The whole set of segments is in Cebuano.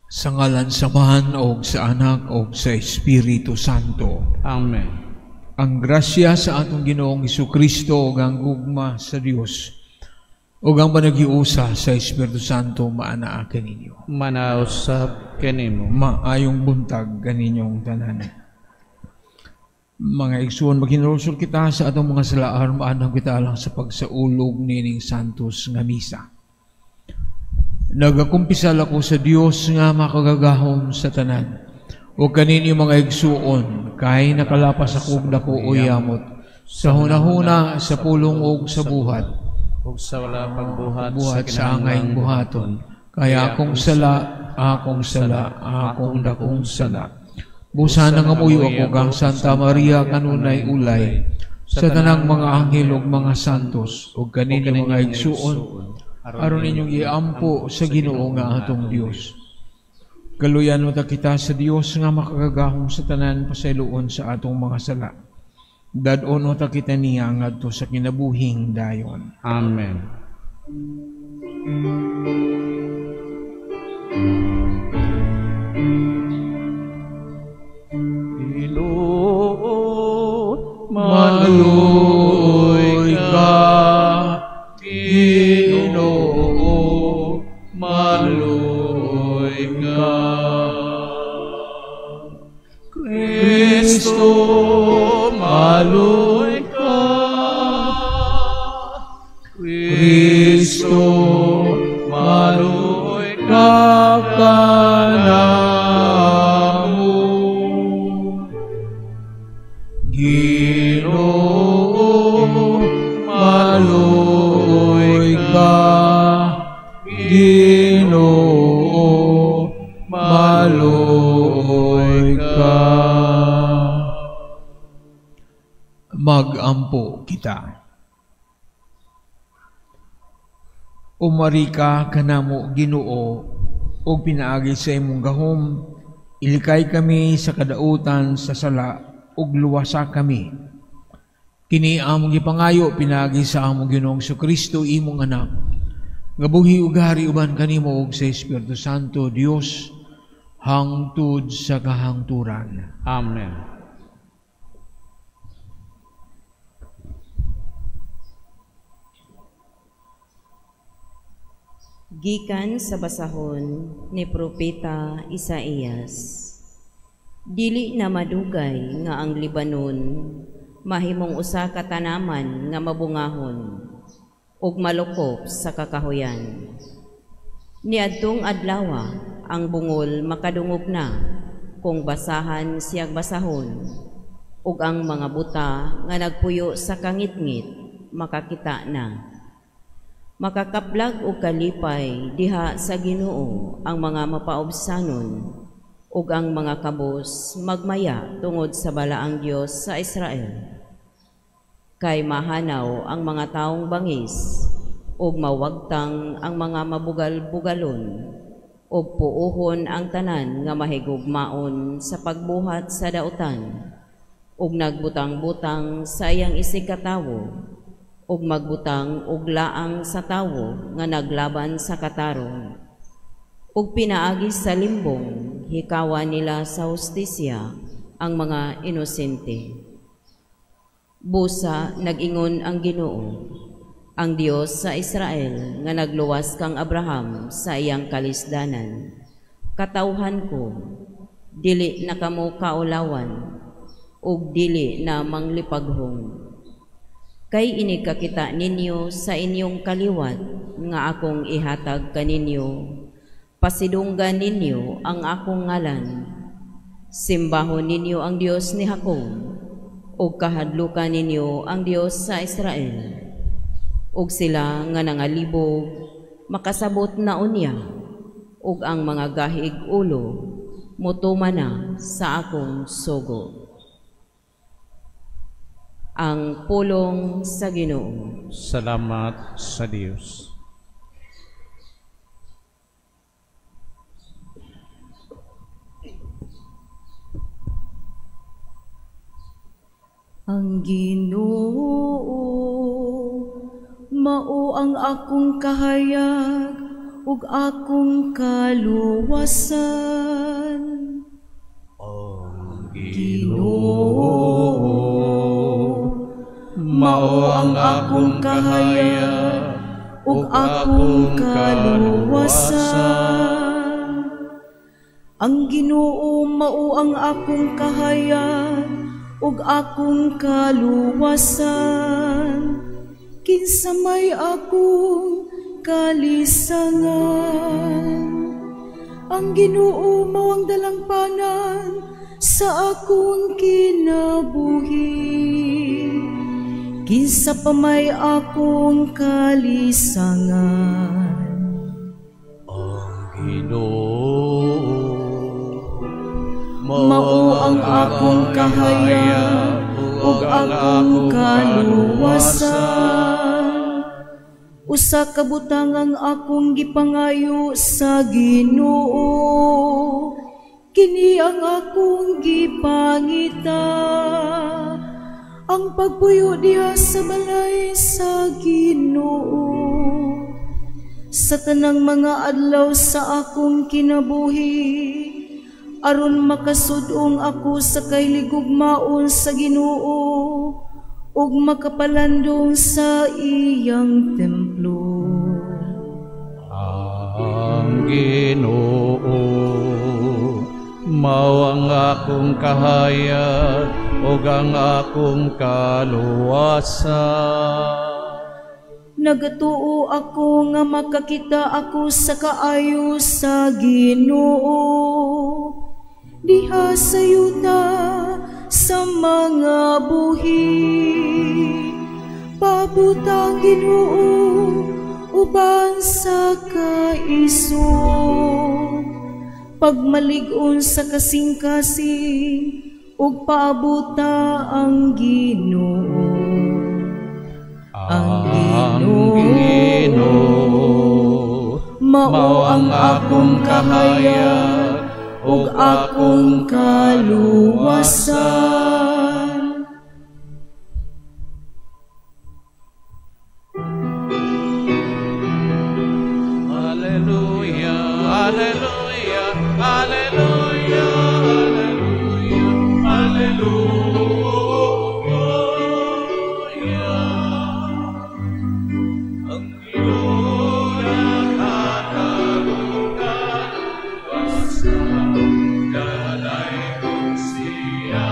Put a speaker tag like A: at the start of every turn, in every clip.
A: Sa ngalan sa Amahan og sa Anak og sa Espiritu Santo.
B: Amen.
A: Ang grasya sa atong Ginoong Kristo ug ang gugma sa Dios ug ang panaghiusa sa Espiritu Santo maanaa kaninyo.
B: Manausab kanimo.
A: Maayong buntag kaninyong tanan. Mga igsoon, maghinulsol kita sa atong mga sala aron maandam kita alang sa pagsaulog nining Santos nga Misa. Nagakumpisal ako sa Dios nga makagagahom sa tanan. O kaninyo mga igsuon, kay nakalapas ako og dako o yamot, sa hunahuna, sa pulong ug sa buhat,
B: ug sa wala pagbuhat
A: buhat sa angayng buhaton. Kaya akong sala, akong sala, akong dakong sala. Busa nangamuyo ako kang Santa Maria kanunay ulay, sa tanang mga anghel ug mga santos, ug kaninyo mga igsuon, aron ninyong iampo sa Ginoo nga atong Dios. Kaluyan mo ta kita sa Dios nga makagagahom sa tanan, pasayloon sa atong mga sala. Dad-on mo ta kita niya ngadto sa kinabuhing dayon.
B: Amen. Ginoo,
A: Maluoy ka, Ginoo,
B: maluoy ka. Kristo, maluoy ka.
A: Kristo,
B: maluoy ka
A: kanamo. Ginoo, maluoy ka. Ginoo, maluoy ka. Magampo kita. Umari ka kanamo, Ginoo, ug pinaagi sa imong gahom, ilikay kami sa kadautan sa sala ug luwasa kami. Kini among gipangayo pinaagi sa among Ginoong Kristo, imong anak, nga buhi ug hari uban kanimo ug sa Espiritu Santo, Dios, hangtod sa kahangturan.
B: Amen.
C: Gikan sa basahon ni Propeta Isaías. Dili na madugay nga ang Libanon mahimong usa ka tanaman nga mabungahon ug malukop sa kakahuyan. Niadtong adlawa ang bungol makadungog na kung basahan siyag basahon, ug ang mga buta nga nagpuyo sa kangitngit makakita na. Makakaplag og kalipay diha sa Ginoo ang mga mapaubsanon, ug ang mga kabos magmaya tungod sa balaang Dios sa Israel. Kay mahanaw ang mga taong bangis, ug mawagtang ang mga mabugal-bugalon, ug puohon ang tanan nga mahigugmaon sa pagbuhat sa dautan, ug nagbutang-butang sa iyang isig katawo, ug magbutang og laang sa tawo nga naglaban sa katarong. Ug pinaagi sa limbong, hikawan nila sa hustisya ang mga inosente. Busa nag-ingon ang Ginoo, ang Dios sa Israel nga nagluwas kang Abraham sa iyang kalisdanan. Katawhan ko, dili na kamo kaulawan, ug dili na manglipaghong. Kay inikakita ninyo sa inyong kaliwat nga akong ihatag kaninyo, pasidunggan ninyo ang akong ngalan. Simbahon ninyo ang Dios ni Jacob, ug kahadlukan ninyo ang Dios sa Israel. Ug sila nga nangalibog makasabot na unya, ug ang mga gahig ulo mutuman na sa akong sugo. Ang pulong sa Ginoo.
B: Salamat sa Dios.
D: Ang Ginoo mao ang akong kahayag
C: ug akong kaluwasan.
B: Ang Ginoo mao ang akong kahayag
C: ug akong kaluwasan. Ang Ginoo mao ang akong kahayag ug akong kaluwasan. Kinsa may akong kalisangan. Ang Ginoo mao ang dalangpanan sa akong kinabuhi. Kinsa pa may akong kalisangan.
B: Ang Ginoo
C: mao ang akong kahayag ug akong kaluwasan. Usa ka butang ang akong gipangayo sa Ginoo, kini ang akong gipangita, ang pagpuyo diha sa balay sa Ginoo sa tanang mga adlaw sa akong kinabuhi, aron makasud-ong ako sa kailigugmaon sa Ginoo ug makapalandong sa iyang templo.
B: Ang Ginoo mao ang akong kahayag ug ang akong kaluwasan.
C: Nagatuo ako nga makakita ako sa kaayo sa Ginoo diha sa yuta sa mga buhi. Pabutang Ginoo uban sa kaiso, pagmalig-on sa kasing-kasing ug paabuta ang Ginoo. Ang
B: Ginoo
C: mao ang akong kahayag ug akong kaluwasan.
B: Hallelujah, hallelujah, hallelujah, hallelujah, hallelujah. Ang Ginoo nakatagong kaluwasan, dalaygon siya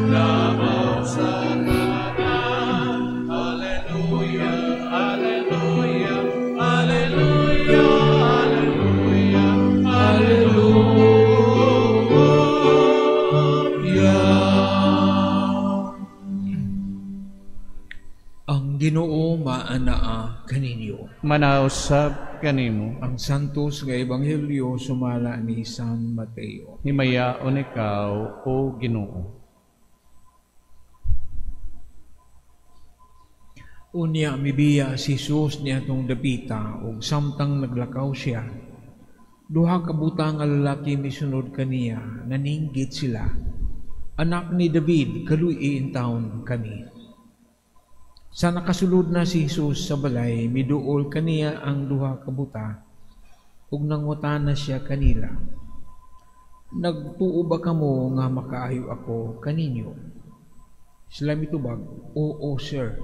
B: labaw sa tanan. Hallelujah, hallelujah, hallelujah, hallelujah, hallelujah.
A: Ang Ginoo maanaa kaninyo.
B: Manausab kanimo.
A: Ang Santos nga Ebanghelyo sumala ni San Mateo.
B: Himayaon ikaw, o Ginoo.
A: Unya mibiya si Jesus niadtong dapita ug samtang naglakaw siya, duha ka butang nga lalaki misunod kaniya, naninggit sila. Anak ni David, kaluy-i intawon kami. Sa nakasulod na si Jesus sa balay, miduol kaniya ang duha ka buta ug nangutana siya kanila. Nagtuo ba kamo nga makaayo ako kaninyo? Sila mitubag, oo sir.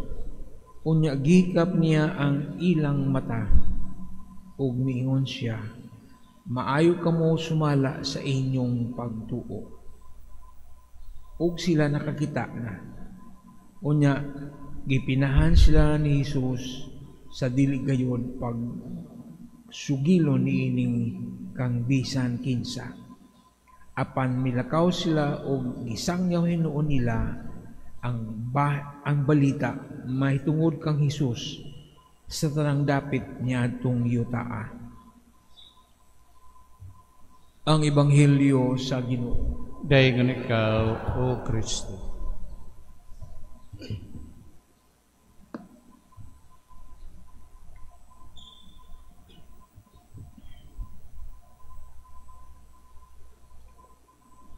A: Unya gikap niya ang ilang mata ug miingon siya, maayo kamo sumala sa inyong pagtuo. Ug sila nakakita na. Unya gipinahan sila ni Jesus sa dili gayod pag sugilon niining kang bisan kinsa. Apan milakaw sila og gisangyaw hinuon nila ang balita mahitungod kang Hesus sa tanang dapit niadtong yutaa. Ang Ebanghelyo sa Ginoo.
B: Dayon ikaw, O Kristo.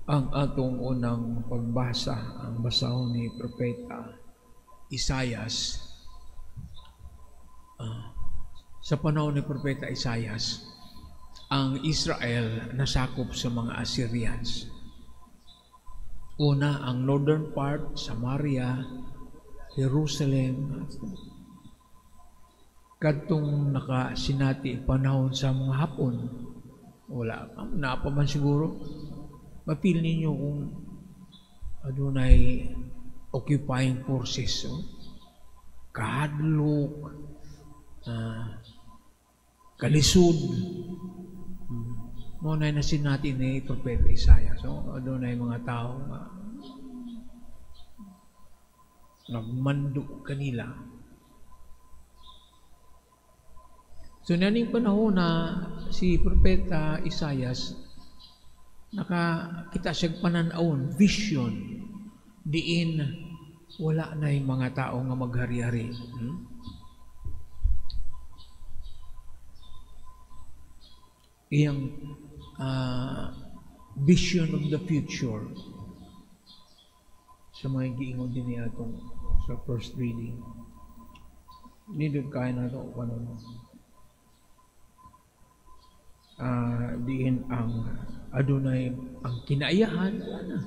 A: Ang atong unang pagbasa, ang basahon ni Propeta Isayas Sa panahon ni Propeta Isaias, ang Israel nasakop sa mga Assyrians. Una, ang northern part, Samaria, Jerusalem, kadtong nakasinati panahon sa mga Hapon, wala, naa pa man siguro. Mapil ninyo kung adunay occupying forces, oh? Kahadlok, kalisod. Mao na nasinati ni Propeta Isaiah. So, adunay mga tao nga nagmando kanila. So, naning panahon na si Propeta Isaias nakakita siya panan-awon, vision, diin wala na yung mga tao nga maghari-hari. Iyang vision of the future sa mga giingon din niya itong sa first reading. Nindot kaya na ito ano, diin ang adunay ang kinaiyahan, wala na.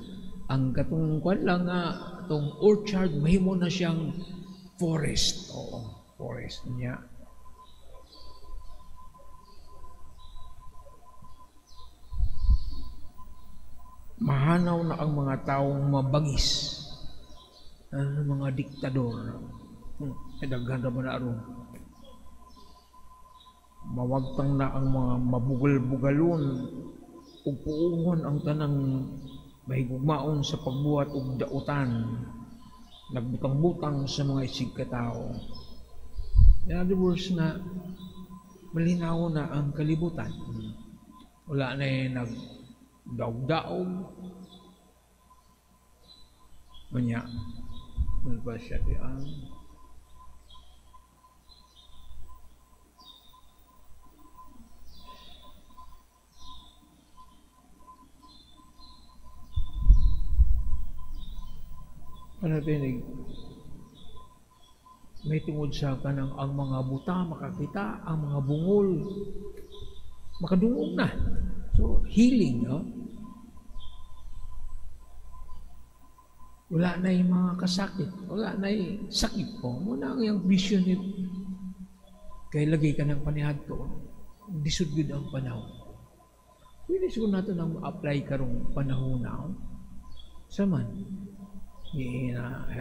A: Ang katong kwan lang nga itong orchard, mahimo na siyang forest. Oo, forest niya. Mahanaw na ang mga taong mabangis, ang mga diktador. Daghan ra ba na aron? Mawagtang na ang mga mabugal-bugalon ug puungon ang tanang mahigugmaon sa pagbuhat og dautan, nagbutang-butang sa mga isig katao. In other words na malinaw na ang kalibutan. Wala na yung nagdaog-daog. Manya, ano ba siya? Ano tinig? May tungod sa kanang ang mga buta makakita, ang mga bungol makadungog na. So, healing, no? Wala na yung mga kasakit. Wala na yung sakit po. Muna ang iyang vision ni kay lagay ka ng panihadto. Disud yun ang panahon. Pwede siguro natin ang ma-apply karong panahon na. Saman,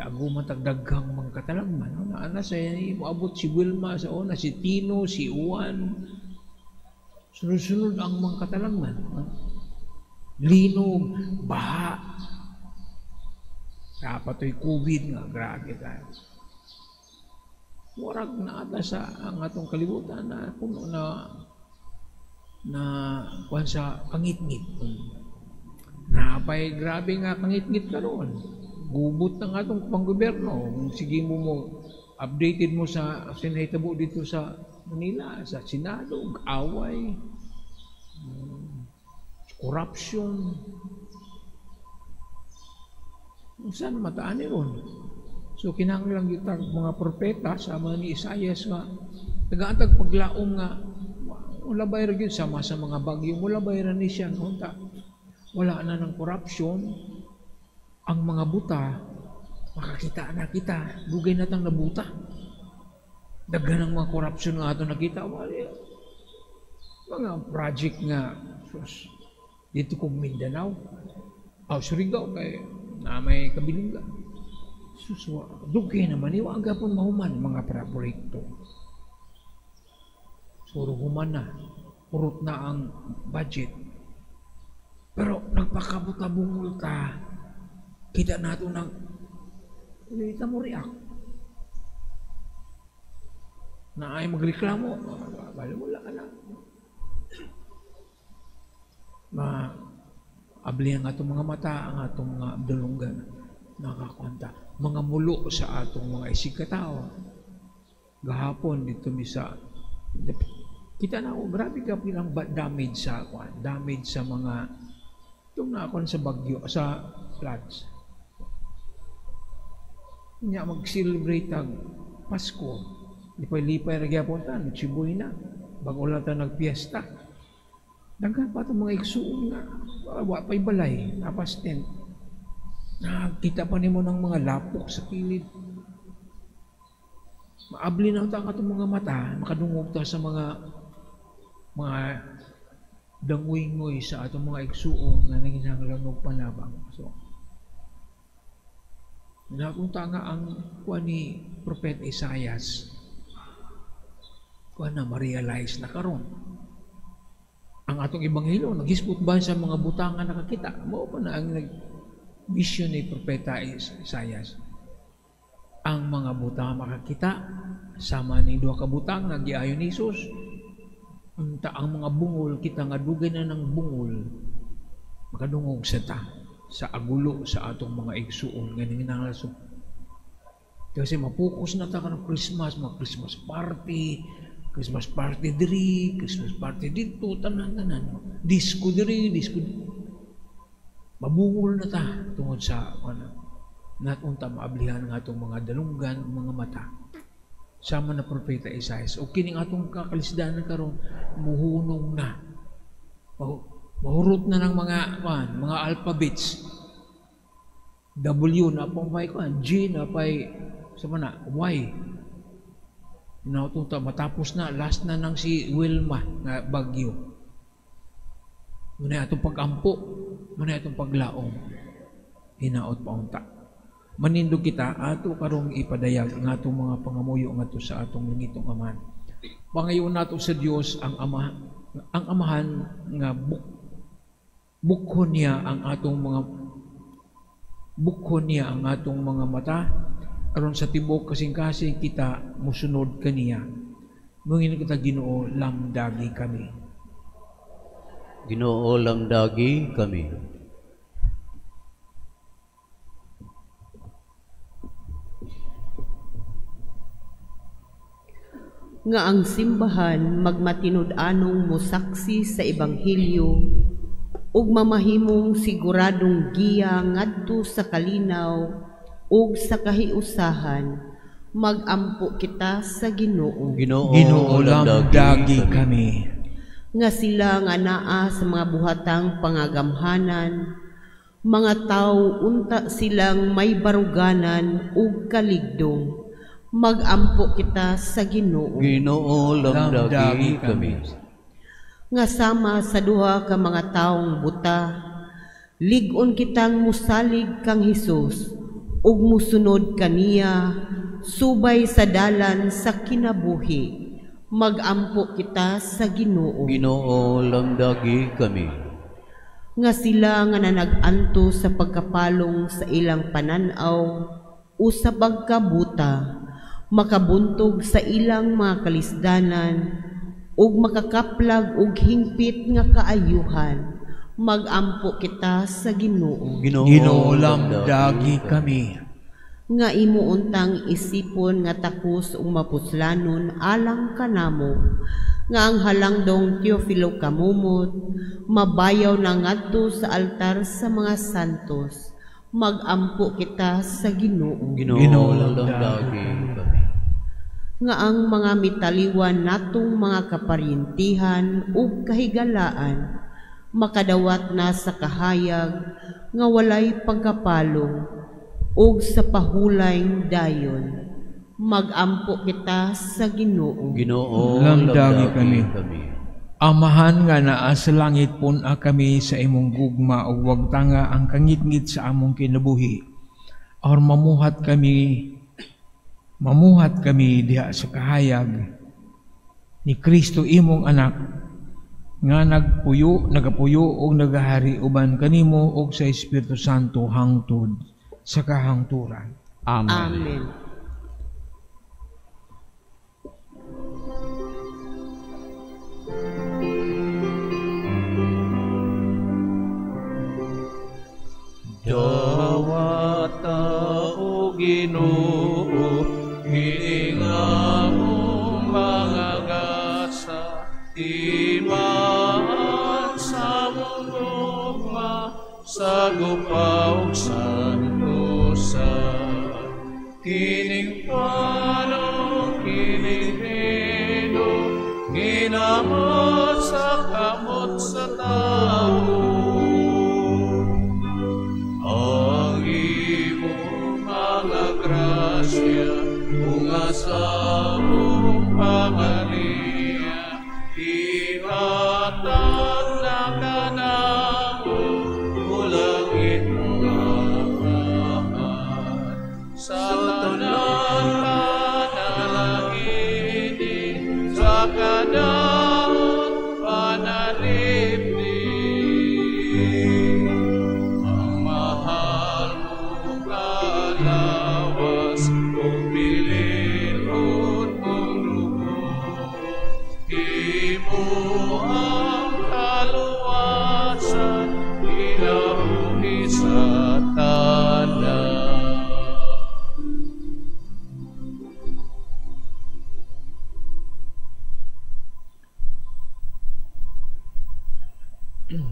A: aguman tagdaghang mga katalagman. No? Naana sa moabot si Wilma sa una, si Tino, si Juan. Sunod-sunod ang mga katalagman. No? Linog, baha. Kapatoy COVID nga, grabe tayo. Murag na ata sa ang atong kalibutan na puno na na kuan sa kangitngit. Napay grabe nga kangitngit karon. Gubot ng atong panggobyerno. Kung sige mo mo updated mo sa sinahitabo dito sa Manila, sa Senado, away, corruption. Saan mataan ni ron? So kinahanglan gyud mga propeta sama ni Isaias nga tagaantag paglaom nga wala bay ra gyud sama sa mga bagyo, wala bay ra ni siya unta. Wala na ng corruption. Ang mga buta makakita na kita, dugay na tang nabuta. Daghan ang mga corruption nga ato nakita, wala. Mga project nga sus, dito kong Mindanao, aw Surigao kay na may kabilingga. Suswa, dugay naman ni wa gapon mahuman mga proyekto. Suro human na, urot na ang budget. Pero nagpakabuta-bungol ta. Kita nato nang kita mo react. Na ay magreklamo, bali wala ka na. Ma abli ang atong mga mata, ang atong mga dulunggan, nakakwanta, mga mulo sa atong mga isig katao. Gahapon dito mi sa kita na ako, grabe ka pilang damage sa kwan, damage sa mga itong naakon sa bagyo, sa floods. Nya mag-celebrate ang Pasko. Lipay-lipay ra gyapon ta, nagsiboy na. Bago lang ta nagpiesta. Daghan pa itong mga igsuon nga wa pa'y balay, napas tent. Nakita pa nimo ng mga lapok sa kilid. Maabli na ta ang atong mga mata, makadungog ta sa mga dangoy-ngoy sa atong mga igsuon nga nanginahanglan og panabang. So, nakunta nga ang kuan ni Prophet Isaias, kuan na ma-realize na karon. Ang atong ebanghelyo naghisgot ba sa mga butang nga nakakita? Mao pa na ang nag-vision ni Propeta Isaias. Ang mga butang makakita sama ning duha ka butang nga giayon ni Hesus. Unta ang mga bungol kita nga dugay na ng bungol makadungog sa ta sa agulo sa atong mga igsuon nga nanginahanglan. Kasi mapokus na ta karong Christmas, mga Christmas party diri, Christmas party dito, tanan-tanan, disco diri, disco. Mabungol na ta tungod sa ano, natunta maablihan ng atong mga dalunggan, mga mata. Sama na Propeta Isaias. O kining atong kakalisdanan karon, muhunong na. Mahurot na ng mga mga alphabets. W na pang kuan, G na pay sama na, Y. Natunta matapos na, last na nang si Wilma nga bagyo. Muna atong pag-ampo, muna atong paglaom. Hinaot paunta. Manindog kita ato karong ipadayag ang atong mga pangamuyo ngadto sa atong langitong Amahan. Pangayon nato sa Dios ang Ama, ang Amahan nga bukhon niya ang atong mga bukhon niya ang atong mga mata aron sa tibuok kasing-kasing kita mosunod kaniya. Mangin kita Ginoo, lamdagi kami.
D: Ginoo, lamdagi kami.
E: Nga ang simbahan magmatinud-anong mosaksi sa ebanghelyo ug mamahimong siguradong giya ngadto sa kalinaw ug sa kahiusahan, magampo kita sa Ginoo.
A: Ginoo, lamdagi kami.
E: Nga sila nga naa sa mga buhatang pangagamhanan, mga tawo unta silang may baruganan ug kaligdong, magampo kita sa Ginoo.
D: Ginoo, lamdagi kami.
E: Nga sama sa duha ka mga taong buta, lig-on kitang musalig kang Hesus ug musunod kaniya subay sa dalan sa kinabuhi, magampo kita sa Ginoo.
D: Ginoo, lamdagi kami.
E: Nga sila nga nanag-anto sa pagkapalong sa ilang panan-aw o sa pagkabuta, makabuntog sa ilang mga kalisdanan ug makakaplag og hingpit nga kaayuhan, magampo kita sa Ginoo.
A: Ginoo, lamdagi kami.
E: Nga imo untang isipon nga takos ug mapuslanon alang kanamo, nga ang halangdong Teofilo Kamumot mabayaw na ngadto sa altar sa mga santos, magampo kita sa Ginoo.
D: Ginoo, lamdagi kami.
E: Nga ang mga mitaliwan natong mga kaparyentihan ug kahigalaan makadawat na sa kahayag nga walay pagkapalong ug sa pahulayng dayon, magampo kita sa Ginoo.
D: Ginoo,
A: lamdagi kami. Amahan nga naa sa langit, pun-a kami sa imong gugma ug wag tanga ang kangitngit sa among kinabuhi. Aron mamuhat kami diha sa kahayag ni Kristo imong anak nga nagpuyo, nagapuyo og nagahari uban kanimo og sa Espiritu Santo hangtod sa kahangturan.
B: Amen.
E: Amen.
B: Dawata o Ginoo, kining among mga gasa, timaan sa among gugma, sa gupa ug santosa. Kining palong, kining Pilipino, ginamo sa kamot sa tao. Ang imong mga grasya, bunga sa among pamilya, ihatag na kanamo, ulangit nga amahan. Sa tanan panalangini, sa kadaot panalipni. Ang mahal mong kalawas, ug bililhon mong dugo, imo ang kaluwasan, kinabuhi sa tanan.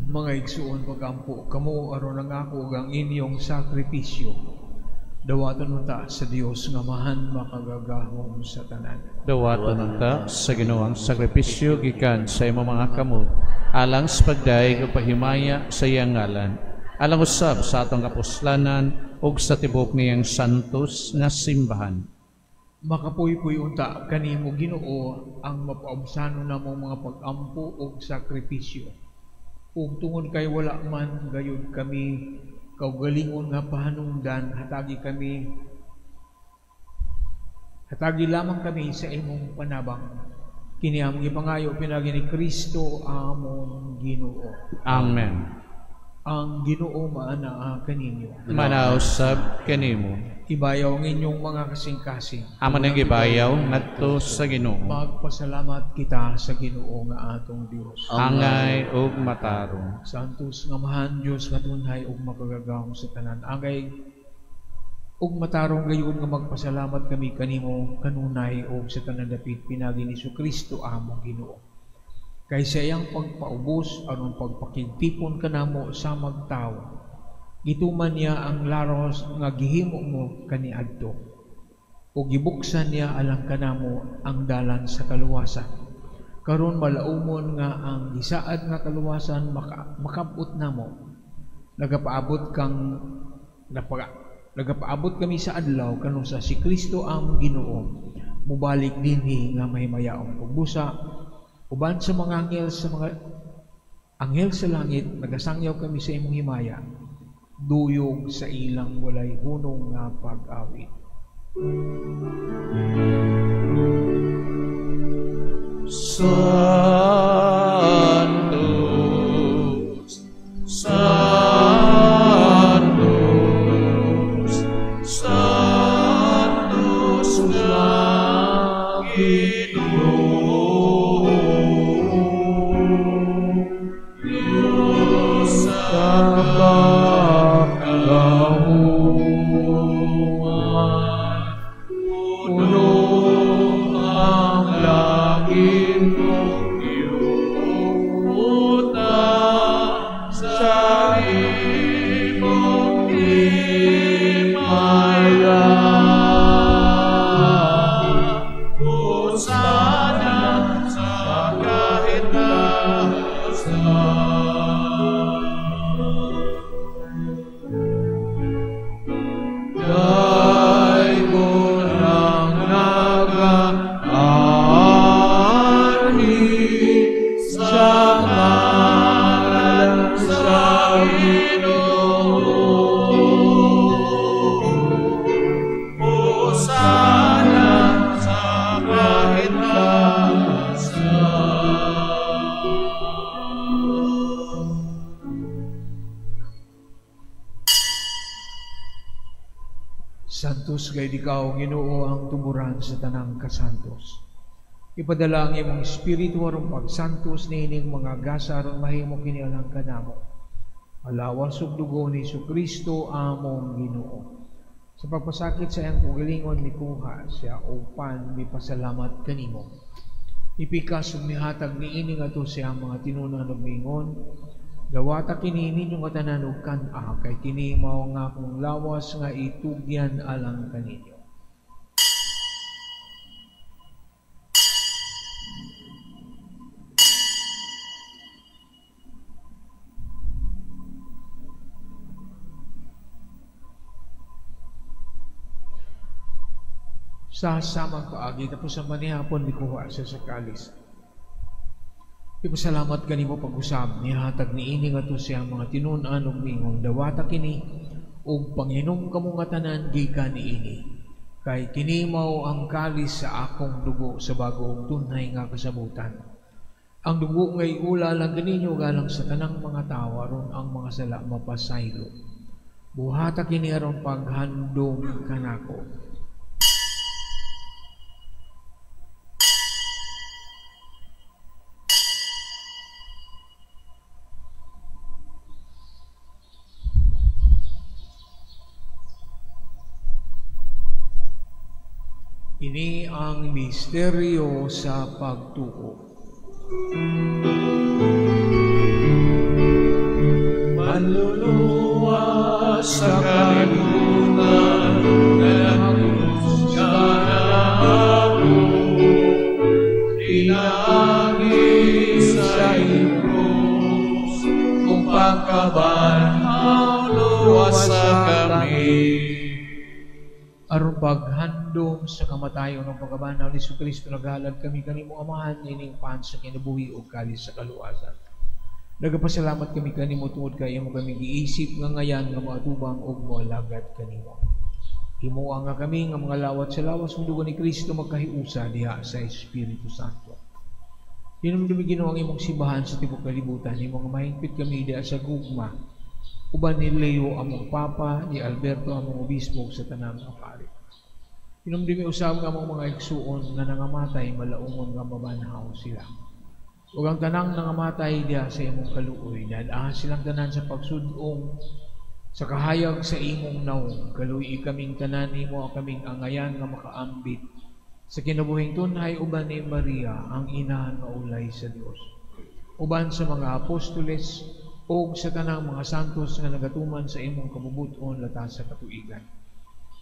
A: Mga igsuon, pagampo kamo aron ang ako ug ang inyong sakripisyo. Dawaton unta sa Dios nga Amahan makagagahom sa tanan.
B: Dawaton unta sa Ginoo ang sakripisyo gikan sa imong mga kamot, alang sa pagdayeg ug pahimaya sa iyang ngalan, alang usab sa atong kapuslanan ug sa tibuok niyang santos nga simbahan.
A: Makapuypuy unta kanimo Ginoo ang mapaubsanon namong mga pag-ampo ug sakripisyo. Ug tungod kay wala man gayud kami kaugalingon nga pahanungdan, hatagi lamang kami sa imong panabang. Kini among gipangayo pinaagi ni Kristo among Ginoo.
B: Amen.
A: Ang Ginoo maanaa kaninyo.
B: Manausab kanimo.
A: Ibayaw ang inyong mga kasing-kasing.
B: Amo nang gibayaw ngadto sa Ginoo.
A: Magpasalamat kita sa Ginoo nga atong Dios.
B: Angay ug matarong.
A: Santos nga Amahan, Dios nga tunhay ug makagagahom sa tanan. Angay ug matarong gayon nga magpasalamat kami kanimo kanunay ug sa tanan dapit pinaagi ni Kristo among Ginoo. Kay sa iyang pagpaubos aron pagpakigtipon kanamo sa magtawo, gituman niya ang laros nga gihimo mo kaniadto, ug gibuksan niya alang kanamo ang dalan sa kaluwasan. Karon malaumon nga ang gisaad nga kaluwasan makabot namo. Nagapaabot kami sa adlaw kanusa si Kristo ang Ginoo mubalik dinhi nga mahimayaong pagbusa uban sa mga anghel sa mga anghel sa langit. Nagasangyaw kami sa imong himaya, duyog sa ilang walay hunong nga pag-awit.
B: Santos, Santos, Santos nga Ginoo, Dios sa kagahuman, puno ang langit ug yuta sa imong himaya. Hosana sa kahitasan. Daygon ang nagaanhi sa ngalan sa Ginoo. Hosana sa kahitasan.
A: Santos kay ikaw, Ginoo, ang tumuran sa tanang kasantos. Ipadala ang imong espiritu aron pagsantos niining mga gasa aron mahimo kini alang kanamo. Alawas ug dugo ni Kristo among Ginoo. Sa pagpasakit sa iyang kaugalingon mikuha siya upan mipasalamat kanimo. Ipikas ug mihatag niini ngadto sa iyang mga tinunan ug miingon, dawata kini ninyong katanan ug kan-a, kay kini mao nga akong lawas nga itugyan alang kaninyo. Sa samang paagi tapos ang manihapon mikuha siya sa kalis. Ipasalamat kanimo pag-usab nihatag niini ngadto sa iyang mga tinun-an ug miingon, dawata kini ug panginom kamo nga tanan gikan niini, kay kini mao ang kalis sa akong dugo sa bag-ong tunay nga kasabutan. Ang dugo nga iula lang kaninyo galang sa tanang mga tawo aron ang mga sala mapasaylo. Buhata kini aron paghandom kanako. Ini ang misteryo sa pagtuo.
F: Manluluwas sa kalibutan, nagkrus ka nako, pinaagi sa iyong krus, kung pagkabanhaw, luwas sa kami.
A: Aron paghandom sa kamatayon ng pagkabanhaw ni Jesucristo, naghalad kami kanimo Amahan ining pan sa kinabuhi ug kalis sa kaluwasan. Nagapasalamat kami kanimo tungod kay imo kami giisip nga ngayan nga moatubang ug moalagat kanimo. Himoa nga kami nga mga lawat sa lawas ng dugo ni Kristo magkahiusa diha sa Espiritu Santo. Hinumdumi Ginoo ang imong simbahan sa tibuok kalibutan, himo nga mahingpit kami diha sa gugma. Uban ni Leo among Papa, ni Alberto among Obispo sa tanang mga pari. Hinumdumi usab nga among mga igsuon nga nangamatay, malaungon nga mabanhaw sila. Ug ang tanang nangamatay diha sa imong kaluoy, nadaan silang tanan sa pagsud-ong sa kahayag sa imong naong. Kaluoy kaming tanan, himo kaming angayan nga makaambit sa kinabuhing tunhay uban ni Maria, ang ina nga ulay sa Dios. Uban sa mga apostoles og sa tanang mga santos nga nagatuman sa imong kabubut-on latas sa katuigan.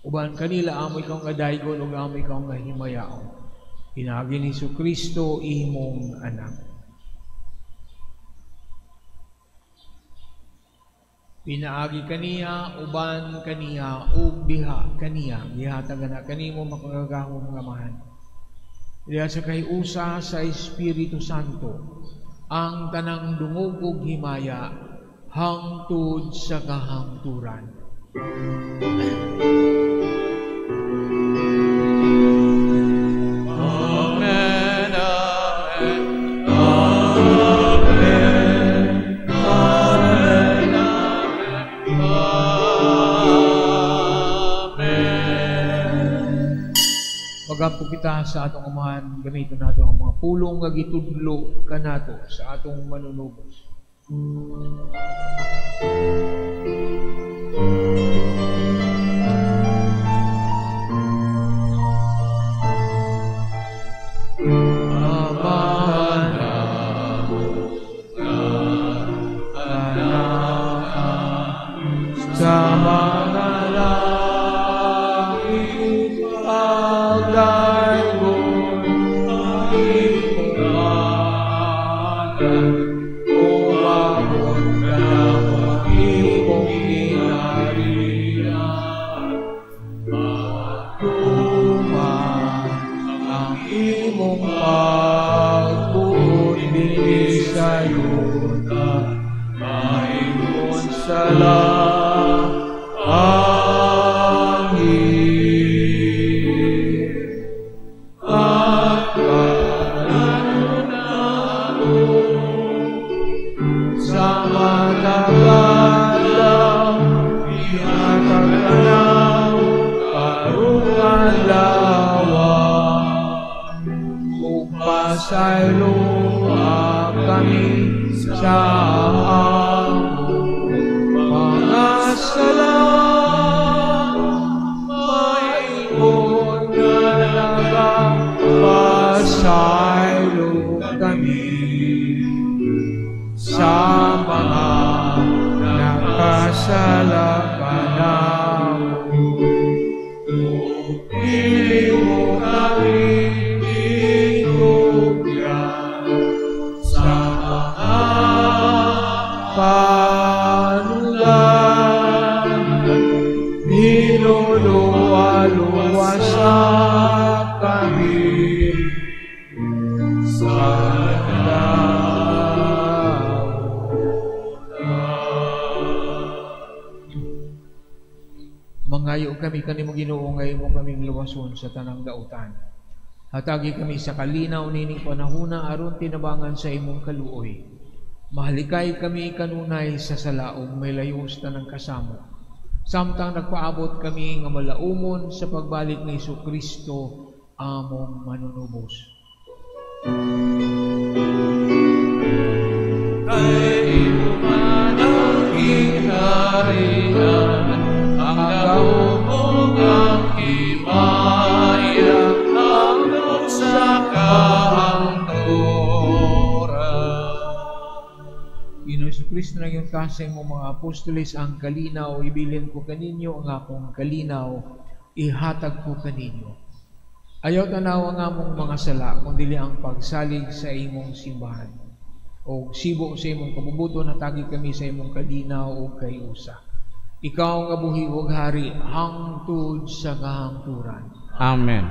A: Uban kanila amo ikaw nga daygon ug amo ikaw nga himayaon. Pinaagi ni Jesucristo imong anak. Pinaagi kaniya, uban kaniya, ug diha kaniya, gihatag na kanimo makagagahom nga Amahan. Diha sa kahiusa sa Espiritu Santo, ang tanang dungog ug himaya hangtod sa kahangturan.
F: Amen, amen, amen, amen, amen.
A: Magampo kita sa atong Amahan, gamiton nato ang mga pulong nga gitudlo kanato sa atong manunubos. Amahan namo nga anaa sa mga langit, pagdaygon ang imong ngalan, umabot kanamo ang imong gingharian, matuman ang imong pagbuot dinhi sa yuta, maingon sa langit. At karon namo sa matag-adlaw, ihatag kanamo karong adlaw, ug pasayloa kami sa among mga sala, maingon nga nagapasaylo kami sa mga nakasala kanamo. Ug dili mo kami itugyan sa mga panulan, hinuluwa-luwasan Mangayo kami kanimo Ginoo nga imo kaming luwason sa tanang dautan. Hatagi kami sa kalinaw nining panahuna aron tinabangan sa imong kaluoy. Mahalikay kami kanunay sa sala ug may layos tanang kasamo. Samtang nagpaabot kami nga malaumon sa pagbalik ni Hesukristo among manunubos.
F: Kay imo man ang gingharian, ang gahom ug ang himaya, hangtod sa kahangturan.
A: Ginoong Hesukristo, nagyunta sa imong mga apostoles ang kalinaw, ibilin ko kaninyo ang akong kalinaw, ihatag ko kaninyo. Ayaw tanaw ang among mga sala, kundi ang pagsalig sa imong simbahan. O sibo sa imong kabubuton, hatagi kami sa imong kalinaw o kayusa. Ikaw nga buhi ug hari hangtod sa kahangturan.
B: Amen.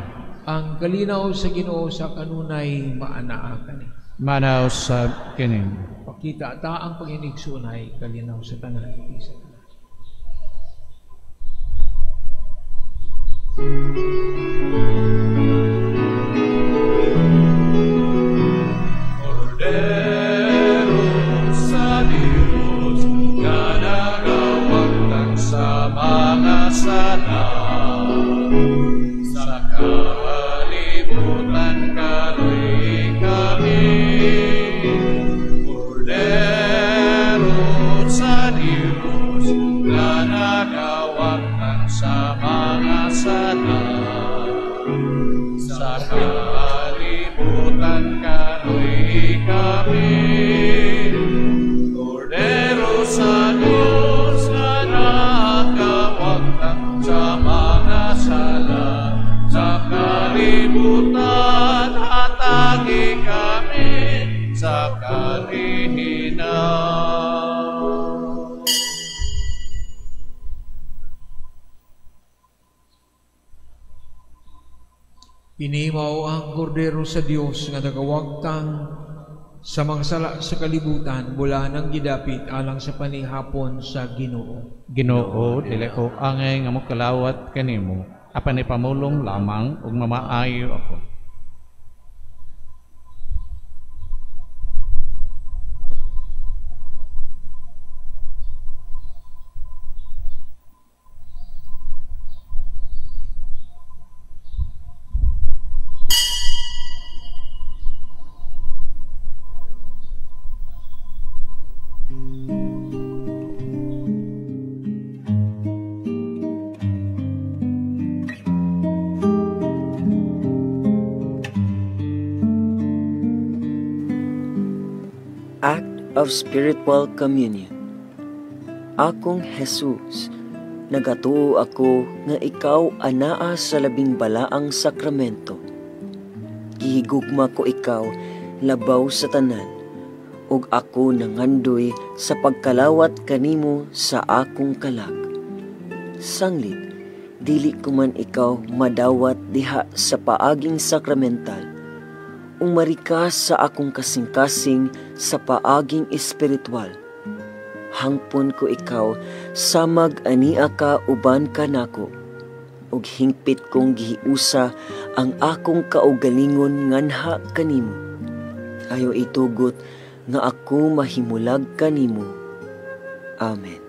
A: Ang kalinaw sa Ginoo sa kanunay maanaa kani.
B: Manaw sa kini.
A: Pakita ta ang panginigsunay kalinaw sa tanan isa tanan.
F: Kordero sa Dios nga nagawagtang sa mga sala, sa kalibutan kaluoy kami. Kordero sa Dios nga nagawagtang sa mga sala, sa kalibutan kaluoy kami. Kordero sa Dios nga nagawagtang sa mga sala, sa kalibutan hatagi kami sa kalihinaw.
A: Kini mao ang kordero sa Dios nga nagawagtang sa mga sala sa kalibutan, bula nang gidapit alang sa panihapon sa Ginoo.
B: Ginoo, dili ko angay nga mokalawat kanimo, apan ipamulong lamang ug mamaayo ako.
G: Act of Spiritual Communion. Akong Jesus, nagatuo ako nga ikaw anaa sa labing balaang sakramento. Gihigugma ko ikaw labaw sa tanan, ug ako nangandoy sa pagkalawat kanimo sa akong kalag. Sanglit, dili ko man ikaw madawat diha sa paaging sakramental, umarika sa akong kasing-kasing sa paaging espiritual. Hangpon ko ikaw, samag ania ka uban ka nako, ug hingpit kong gihiusa ang akong kaugalingon nganha kanimo. Ayaw itugot nga ako mahimulag kanimo. Amen.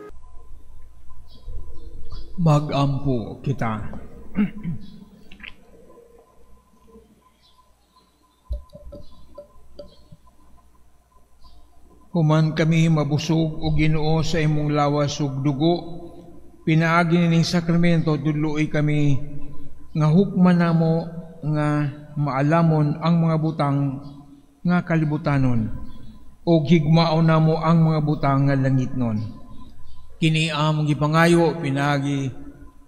A: Magampo kita. Human kami mabusog o Ginoo sa imong lawas ug dugo, pinaagi nining sakramento tudloy kami nga hukman namo nga maalamon ang mga butang nga kalibutanon ug higmaon namo ang mga butang nga langitnon. Kini among gipangayo pinaagi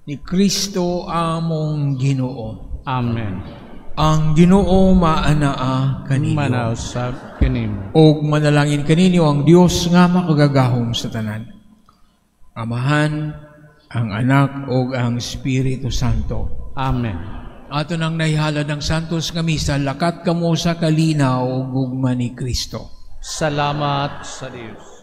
A: ni Kristo among Ginoo.
B: Amen.
A: Ang Ginoo maanaa kaninyo.
B: Manaw sa kanimo.
A: Og manalangin kaninyo ang Dios nga makagagahom sa tanan. Amahan, ang Anak ug ang Espiritu Santo.
B: Amen.
A: Ato nang nahihalad ang Santos nga misa, lakat kamo sa kalinaw ug gugma ni Kristo.
B: Salamat sa Dios.